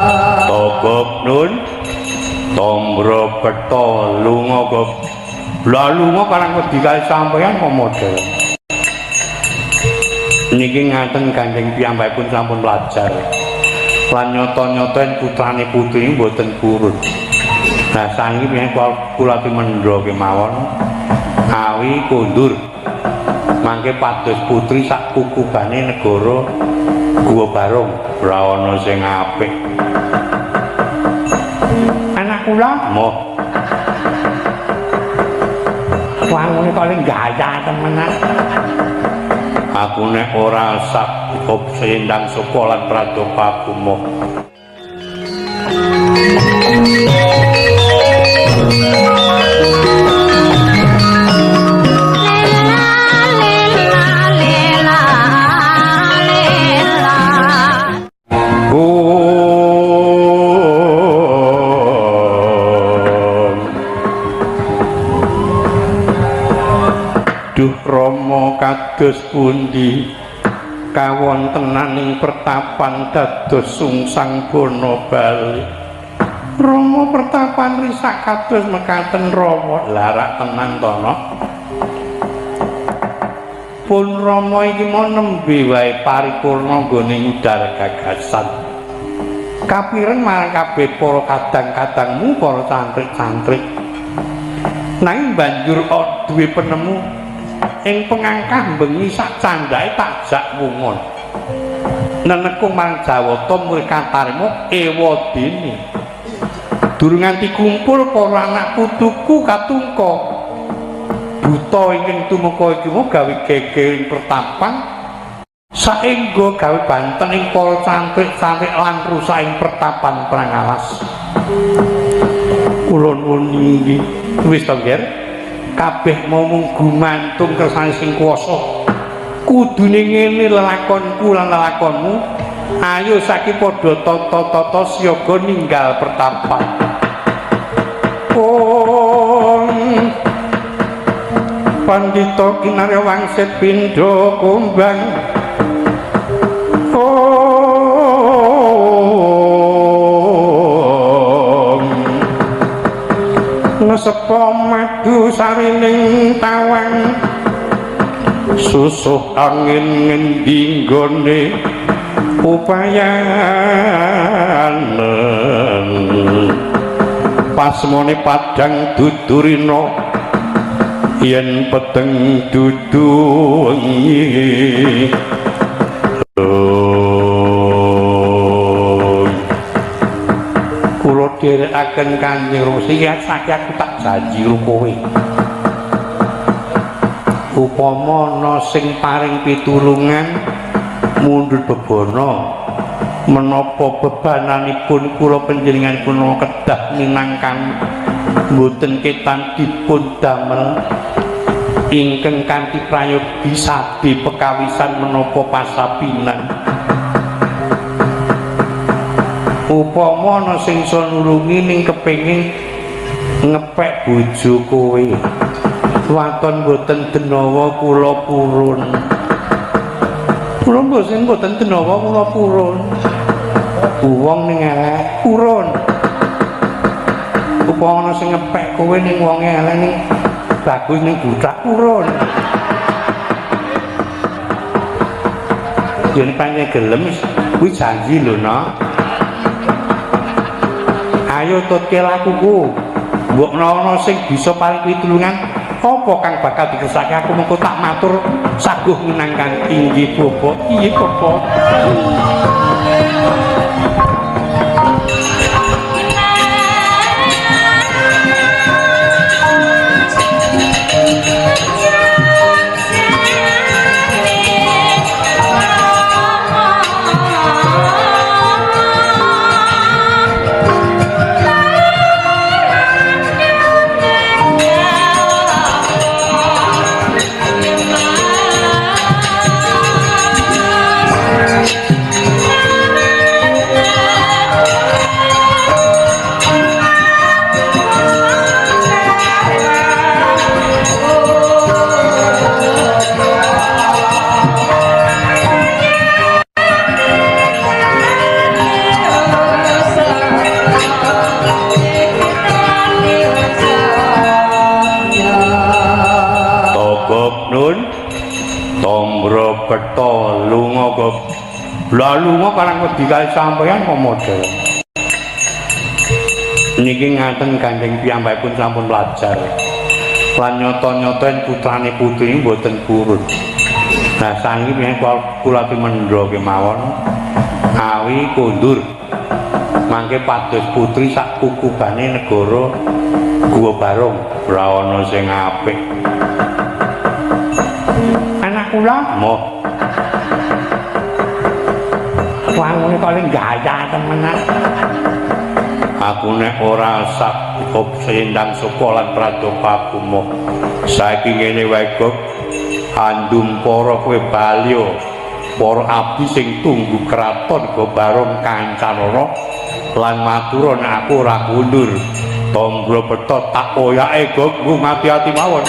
Togok nun tombro beto lunga kok lah lunga karang wedi kae sampeyan kok model niki ngaten Kanjeng piyambakipun sampun belajar lan nyata-nyata putrane putri mboten purun. Nah saniki piye kula mendha kemawon awi kondur mangke pados putri sak kukubane negara Gua Barong ora ana sing apik. Anak kula moh wangune kok gaya temenan. Aku nek ora sak sendang saka lan pradopa moh. Duh Rama kados pundi kawontenaning pertapan dados sungsang bono bali. Rama pertapan risak kados mekaten Rama. Larak tenan to no. Pun Rama iki mau nembe wae paripurna nggone ngudar gagasan. Kapireng marang kabeh para kadang-kadangmu para cantrik-cantrik. Nanging banjur duwe penemu ing pengangkah bengi sak candhake tak jak wungun. Nenekung marang Jawata murid katarima ewa dene. Durung nganti kumpul para anak putuku katungka. Buta ingkang tumeka iki mau gawe geger ing pertapan saengga gawe banten ing para cantrik-cantrik lan rusak ing pertapan Prangalas. Kula nuwun inggih. Wis to, Ger? Kabeh momong gumantung kersane sing kuwasa. Kudune ngene lelakonku lan lelakonmu. Ayo saiki padha tata-tata siaga ninggal pertapan. Om Pandita kinarya wangsit pindha kumbang. Om nesepa madu sarining tawang susuh angin ngendi nggone upayanen pasmone padang dudurina yen peteng dudu wengi. Kula dherekaken Kanjeng Rama saiki aku tak janji karo kowe. Upama ana sing paring pitulungan mundhut bebana menapa bebananipun kula panjenenganipun kedah minangkan mboten ketan dipun damel ingkang kanthi prayogi sadi pekawisan menapa pasapinan. Upama ana sing iso nulungi ning kepengin ngepek bojo kowe waton mboten denawa kula purun. Kula mboten mboten denawa kula purun. Wong ning elek purun. Upama ana sing ngepek kowe ning wonge elek ning bagus ning budak purun. Yen pancen gelem kuwi janji lho no. Ayo tutke lakuku. Mbok ana sing bisa paring pitulungan apa kang bakal dikersake aku mengko tak matur saguh minangkan inggih bapak. Iya bapak. Lunga kok. Lah lunga karang wedi kali sampeyan kok model. Niki ngaten Kanjeng piyambakipun sampun belajar. Lan nyata-nyata yen putrane putri mboten purun. Nah saniki piye kula mendha kemawon awi kondur. Mangke pados putri sak kukubane negara Guwa Barung ora ana sing apik. Anak kula moh. Wangune kok gaya temenan. Aku nek ora sak sendang suka lan pradopa aku moh. Saiki ngene wae Gok, andum para kowe balya, para abdi sing tunggu kraton Guwa Barung kancanana lan matura nek aku ora kundur. Tombro betot tak oyake Gok, ngati-ati mawon.